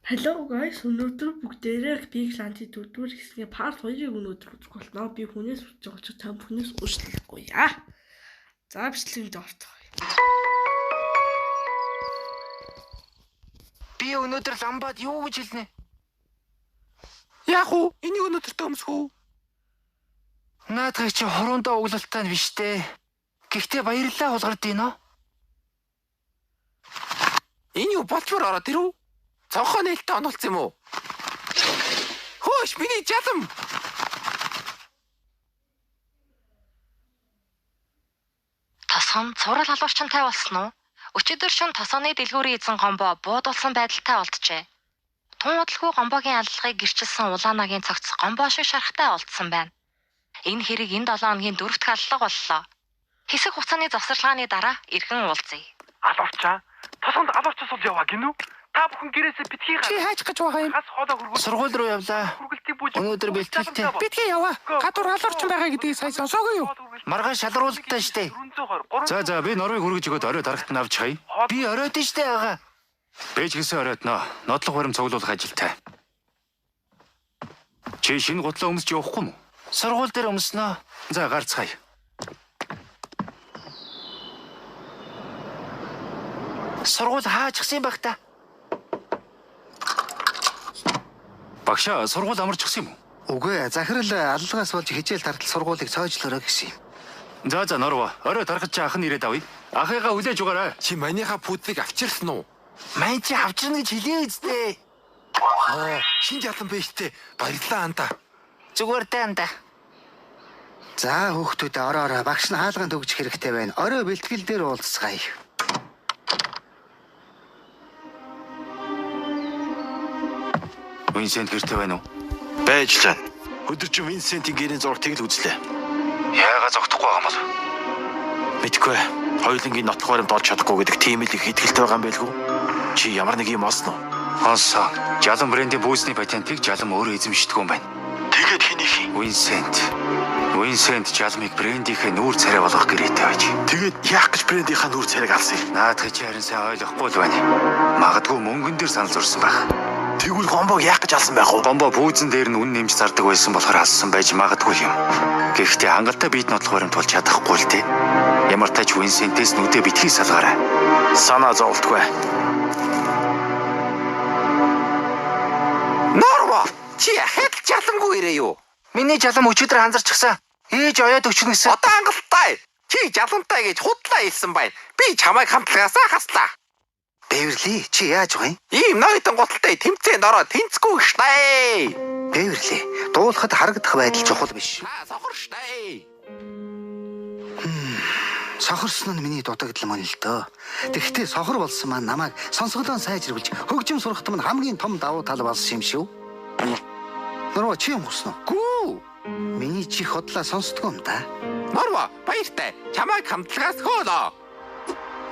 Hello guys, өнөөдөр бүгдээрээ Big Land-ийн дөрөвдүгээр хэсгийн part 2-ыг өнөөдөр үзэх болно. Би хүнээс үзэж байгаа ч та бүхнээс уучлахгүй яа. За бичлэгэнд орцгоё. Би өнөөдөр ламбад юу гэж хэлнэ? Яг уу? Энийг өнөөдөртөө өмсөх үү? Наадхыг чи хуруундаа углалтай нь биш дээ. Гэхдээ баярлалаа хулгард гинөө. Энэ юу болчмор ороод ирв? Цонхоо нээлттэй онолцсон юм уу? Хөөш миний жалам. Тосон цуврал халуурчантай болсон уу? Өчигдөр шөнө тосооны дэлгүүрийн эзэн Гомбо буудулсан байдалтай олджээ. Тун удалгүй Гомбогийн аллагыг гэрчилсэн Улаанагийн цогц Гомбо шиг шарахтай олдсон байна. Энэ хэрэг энэ 7 хоногийн дөрөв дэх аллага боллоо. Хэсэг хугацааны завсарлагын дараа эргэн уулзъя. Алуурчаа. Тосонд алуурчаа сул яваа гинүү? Та бүхэн гэрээсээ битгий Чи гар. хайж гэж байгаа юм? Хас хоолой хөргөл. Сургууль руу явлаа. Хүргэлтийн бүжиг. Өнөөдөр бэлтгэлтэй. Битгий яваа. Гадуур алуурчин байгаа гэдгийг сая сонсоогүй юу? Маргааш шалруултаа штэ. 423. За за би норыг хүргэж өгөөд орой дарагт нь авч хай. Би оройд штэ ага. Би ч гэсэн оройтноо. Нодлох барим цуглуулах ажилтай. Чи шинэ гутлаа өмсч явахгүй юм уу? Сургууль дээр өмснөө. За гарцгаая. Сургууль хаачихсан байх та. Багшаа сургууль амарчихсан юм уу? Үгүй ээ, захирал аллагаас болж хичээл тартал сургуулийг цоожлоорой гэсэн юм. За за норво. Орой тарахад чи ах нь ирээд авъя. Ахыгаа хүлээж өгөөрэй. Чи манийха пүдлийг авчирсан уу? Мань чи авчирна гэж хэлээ үсттэй. Хоо, шин жалан биш тэ. Баярлалаа анда. Зүгээр дээ анда. За хүүхдүүдээ ороорой багш нь хаалган төгжих хэрэгтэй байна. Орой бэлтгэл дээр уулзцгаая. Винсент гэрте байна уу? Байж л байна. Өдөржин Винсентийн гэрийн зурагтыг л үзлээ. Яагаад зогтохгүй байгаа юм бол? Мэдгүй. Хоёулангийн нотлох баримт олж чадахгүй гэдэг тийм л их итгэлтэй байгаа юм байлгүй. Чи ямар нэг юм олсон уу? Олсон. Жалан брендийн бүүсний патентыг жалан өөрөө эзэмшдэг юм байна. Тэгээд хэнийх юм? Винсент. Винсент жалмыг брендийнхээ нүүр царай болгох гэрээтэй байж. Тэгээд яах гэж брендийнхаа нүүр царайг алсан юм? Наадхыг чи харин сайн ойлгохгүй л байна. Магадгүй мөнгөн дээр санал зурсан байх. Тэгвэл гомбог яах гэж алсан байх вэ? Гомбо пүүзэн дээр нь үн нэмж зардаг байсан болохоор алсан байж магадгүй юм. Гэхдээ хангалттай бид нотлох баримт болж чадахгүй л дээ. Ямар тач Винсентээс нүдэ битгий салгаарай. Санаа зовлтгүй. Норво, чи ахад л жалангүй ирээ юу? Миний жалам өчигдөр ханзарчихсан. Ээж оёод өчнө гэсэн. Одоо хангалттай. Чи жалантай гэж худлаа хэлсэн байна. Би чамайг хамтлагаасаа хаслаа. Бэверли чи яаж байгаа юм? Ийм нойтон гуталтай тэмцээнд ороод тэнцэхгүй штэ. Бэверли дуулахад харагдах байдал чухал биш. Та сохор штэ. Сохорсон нь миний дутагдал мөн л дөө. Тэгэхдээ сохор болсон маань намайг сонсголоо сайжруулж хөгжим сурахт мань хамгийн том давуу тал болсон юм шүү. Нөрөө чи юм хуснаа? Гүү. Миний чих худлаа сонсдгоо юм да. Норво, баяртай. Чамайг хамтлагаас хөөлөө.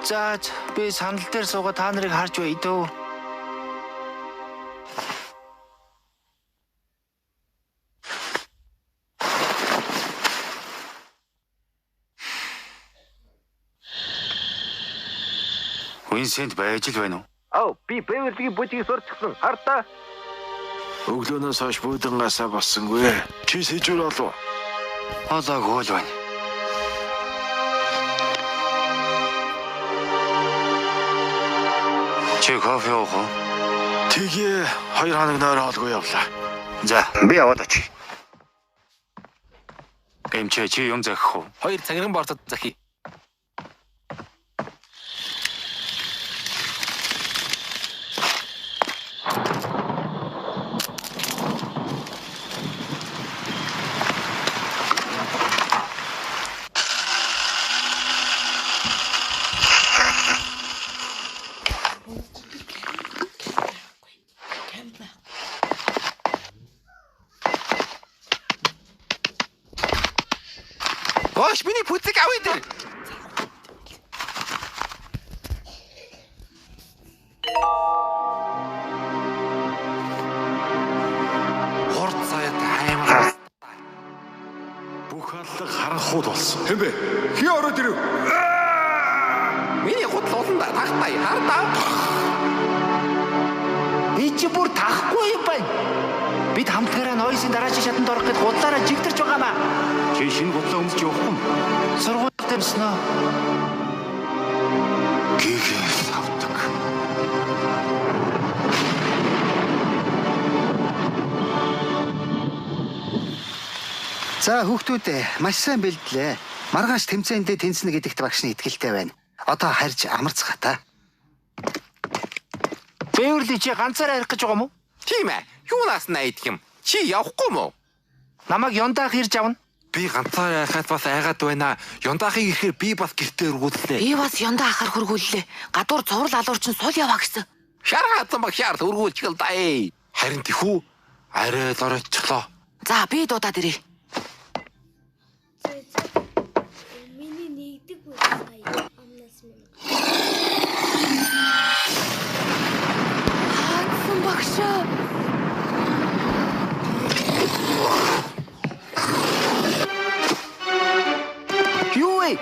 За би сандал дээр суугаа та нарыг харж байя дөө. Винсент байж л байна уу? Ав би Бэверлийн бүжгийг сурчсан. Хар та. Өглөөнөөс хойш буудангаасаа боссонгүй. Чи сэжүүр олов. Олоогүй л байна. Чи кофе уух уу? Тэгээ 2 хоног нойр хоолгүй явлаа. За, би яваад очих. Эмчээ чи юм захих уу? Хоёр цагиран борцод захий. Кам байх. Хөөш миний пүзэг авъя дээр. Хурд саяд аймар. Бүх аллага харанхуйд болсон. Хэмбэ? Хий ороод ирэв? Миний гутал уланда тагтай хар та. Ээж чи бүр тахгүй юм байна. Бид хамтгаараа Нойсын дараачийн шатанд орох гээд гудлаараа жигдэрч байгаамаа. Чи шинэ гудлаа өмсөж явахгүй юм. Сургуульд юмсноо. Гэгээс авдаг. За хүүхдүүд ээ, маш сайн бэлдлээ. Маргааш тэмцээндээ тэнцэнэ гэдэгт багш нь итгэлтэй байна. Одоо харж амарцгаа та. Бэверли чи ганцаараа ярих гэж байгаа юм уу? Тийм ээ. Юунаас найдах юм? Чи явахгүй мó? Намайг Ёндаах ирж авна. Би ганцаараа яхаад бас айгаад байна. Ёндаахыг ирэхээр би бас гэртээ өргүүллээ. Би бас Ёндаа ахаар хөргүүллээ. Гадуур цуврал алуурчин сул яваа гэсэн. Шаргаатсан багшаар өргүүлчихэл да. Харин тэхүү арай л оройтчлоо. За би дуудаад ирье. Миний нэгдэг сая амнаас минь. Хаадсан багшаа. Юу вэ?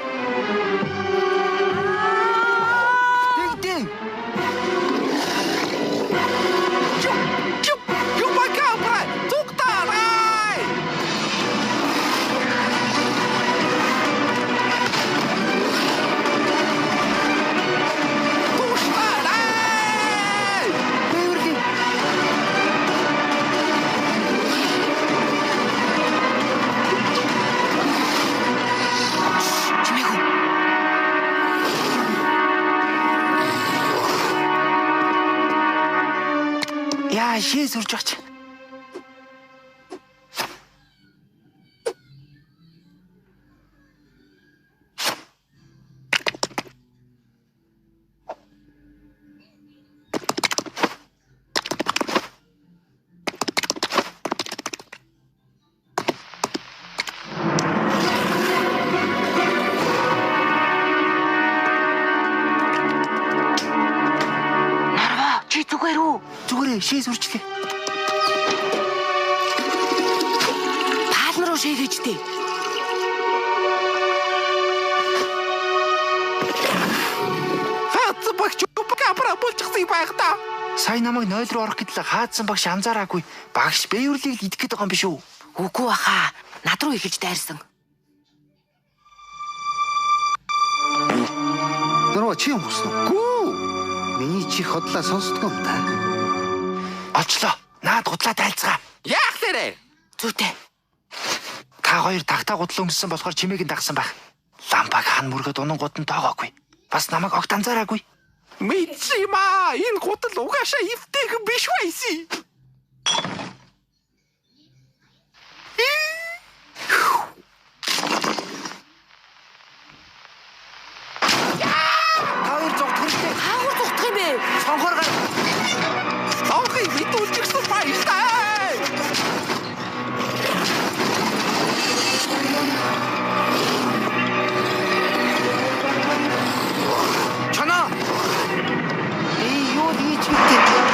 Тэгдэн. Чупакабра! Туктаарай! Туштаарай! Бэверли. Чимээгүй. Яа, шээ сүрж багч. Нарва, чи зүгээр үү? Зүгээрээ шээ сүрчлээ. Паалн руу шээгээжтэй. Хаадсан багш чупакабра болчихсон байх та. Сая намайг 0 руу орох гэтэл хаадсан багш анзаараагүй. Багш Бэверлийг л идэх гээд байгаа юм биш үү? Үгүй баха. Над руу эхэлж дайрсан. Нуруу чи юм хүснэ үү? Гүү. Миний чих хотлаа сонсдгоо юм да. Олчлоо. Наад гудлаа тайлцгаа. Яах лээрэ? Зүйтэй. Та хоёр тагтаа гудлаа өмссөн болохоор чимээг нь дагсан байх. Лампаг хан мөргөд унан гуд нь тоогоогүй. Бас намайг огт анзаараагүй. Мэдсимаа энэ гутал угаашаа эвтэйхэн биш байсан. Та хоёр зогтох хэрэгтэй. Хаагур зогтох юм бэ? Цонхоор гар. Цонхыг мэдүүлчихсэн баяртай. Чоноо. Би юу хийж мэдээ.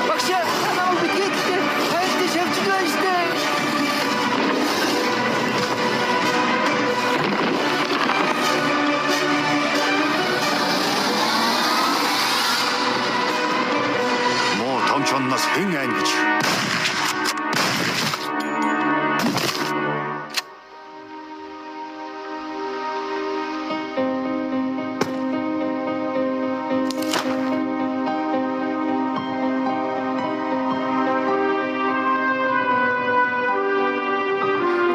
Багш, та намайг битгий хэлтэй. Хайртай шавжиг байна штэ. Муу том чонноос хэн айн гэж.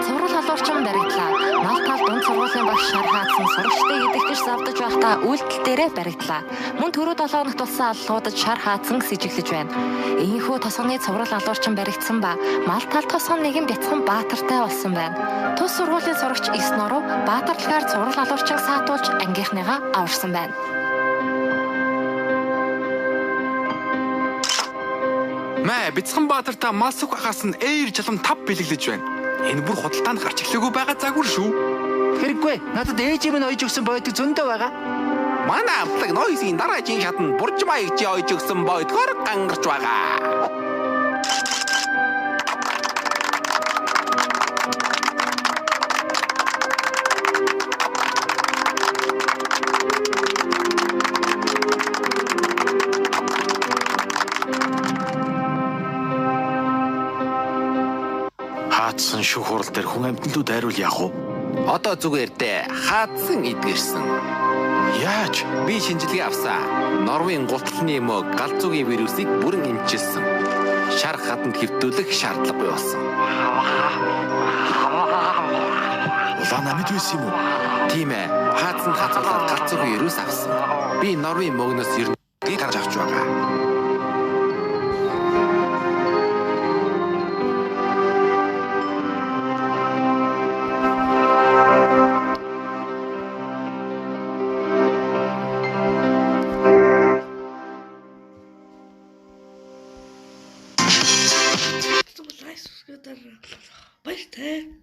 Цуврал алуурчин баригдлаа. Мал тал дунд сургуулийн багш шар хаадсан сурагчдыг идэх гэж завдаж байхдаа үйлдэл дээрээ баригдлаа. Мөн түрүү 7 хоногт болсон аллуудад шар хаадсан сэжиглэж байна. Ийхүү тосгоны цуврал алуурчин баригдсан ба мал тал тосгон нэгэн бяцхан баатартай болсон байна. Тус сургуулийн сурагч 9 нуруу баатарлагаар цуврал алуурчин саатуулж ангийнхныгаа аварсан байна. Мэ бяцхан баатартай Малсүх ахаас нь Эйр жалам 5 бэлэглэж байна. Энэ бүр худалдаанд гарч эхлэегүй байгаа загвар шүү. Хэрэггүй. Надад ээж минь ойж өгсөн бойдог зөндөө байгаа. Манай амтлаг Нойсийн дараагийн шатанд буржмаа эгчи ойж өгсөн бойдгоор гангарч байгаа. Хаадсан шүүх хурал дээр хүн амьтан лүү дайруул яах вэ? Одоо зүгээр дээ. Хаадсан эдгэрсэн. Яаж? Би шинжилгээ авсан. Норвын гутлын мөг галзуугийн вирусыг бүрэн эмчилсэн. Шар хаданд хэвтүүлэх шаардлагагүй болсон. Улаан амьд байсан юм уу? Тийм ээ. Хаадсанд хазуулаад галзуугийн вирус авсан. Би норвын мөгнөөс 90-ийг гарч авч байгаа. Баяртай.